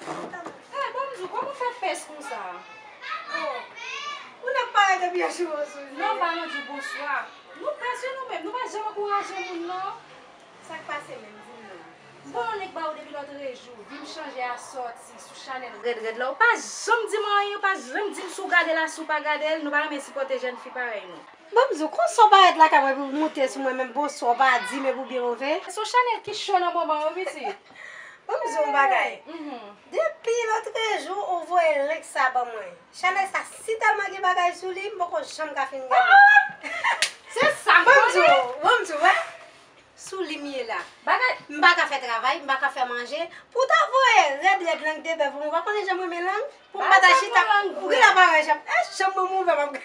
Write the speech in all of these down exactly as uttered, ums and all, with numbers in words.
Eh, bon, m di w, kòman w fè pès konsa? Oh, ou nèk parèt epi yon chevon sou li. Non, pa nou di bonswa. Nou pès wi nou menm, nou pa janm ankouraje moun non. Sa k pase menm, di m non. Bon, nèg ba ou depi lòtrejou, vi m chanje a sòti sou chanèl rèd rèd la. Ou pa janm di m anyen, ou pa janm di m si w gade l a si w pa gade l, nou pa renmen sipòte jèn fi parèy nou. Ban m di w, konsa w parèt lakay mwen epi w moute sou mwen menm, bonswa w pa di m epi w byen move. Se yon chanèl ki cho nan moman yo, pitit. Ban m di w yon bagay. Mhm. Depi lòtrejou ou voye link sa ban mwen. Chanèl sa si tèlman gen bagay sou li, m poko janm ka fin gade. Se sa m konnen. Ban m di w, ban m di w, wè. Sou li m ye la. Bagay, m pa ka fè travay, m pa ka fè manje. Pou w ta voye rèd rèd lang de bèf, ou pa konnen jan m renmen lang? Pou m pa ta chita, ou genlè pa wè jan, e jan m renmen ouvè m ap gade.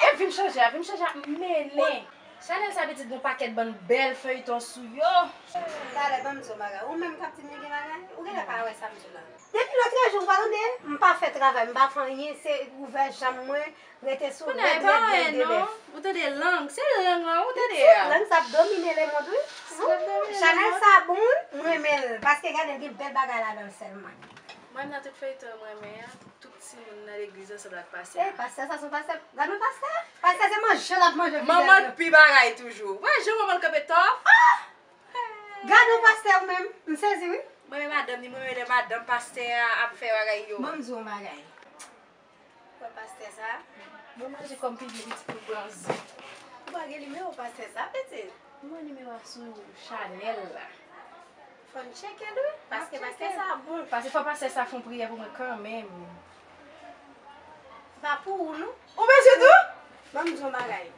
E vi m chanje a, vi m chanje a, m mennen. Chanèl sa pitit gon pakèt bann bèl feyton sou yo. Talè, ban m di w bagay. Ou menm k ap di m li gen bagay, ou genlè pa wè sa m di w la. Depi lòtrejou, ou pa tande, m pa fè travay, m pa fè anyen, se ouvè janm mwen, rete sou rèd rèd lang de bèf. Ou tande lang, se lang lan, ou tande a. Lang sa ap domine lemond wi. Chanèl sa bon wi, m renmen l, paske gade l gen bèl bagay ladan l sèlman. Mwen nan tout feyton mwen renmen an, tout timoun nan legliz ansanm ak pastè a. Eh, pastè sa se yon pastè. Gade yon pastè. Pastè se manje l ap manje. Manman l pi bagay toujou. Wè jan manman l kanpe tòf. Gade yon pastè ou menm. M sezi wi. Mwen renmen madanm ni, mwen renmen lè madanm pastè a ap fè bagay yo. Ban m di w yon bagay. Wè pastè sa? Mwen manje kòm pidye pitit pou pran zen. Ou pa gen nimewo pastè sa, pitit? Mwen nimewo a sou chanèl la. Fò n tcheke l wi, paske pastè sa bon. Paske fò pastè sa fè yon priyè pou mwen kanmenm. Pa pou ou non. Ou bezwen tou? Ban m di yon bagay.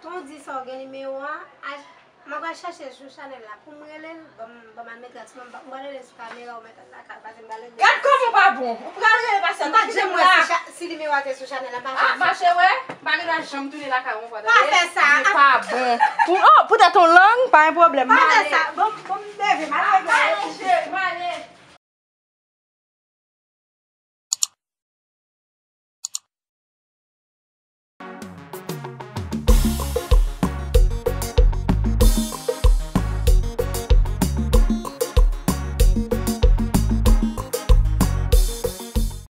Ton di sa w gen nimewo a, al Mwen pral chache l sou chanèl la pou m rele l. Ban m, ban m al mete l sou, m pral rele l sou kamera ou mèt lakay, paske m pral rele l. Gad kòman w pa bon. Ou pral rele pastè. M pa t janm wè si cha-, si nimewo a te sou chanèl la, m pa janm. Ah, mache wè. M pa gen dwa janm tounen lakay ou ankò, tande? Pa fè sa. Ou pa bon. Pou, oh, poutèt yon lang, pa gen pwoblèm. Pa fè sa. Bon, bon, m leve, m al regle. Cheri, m ale.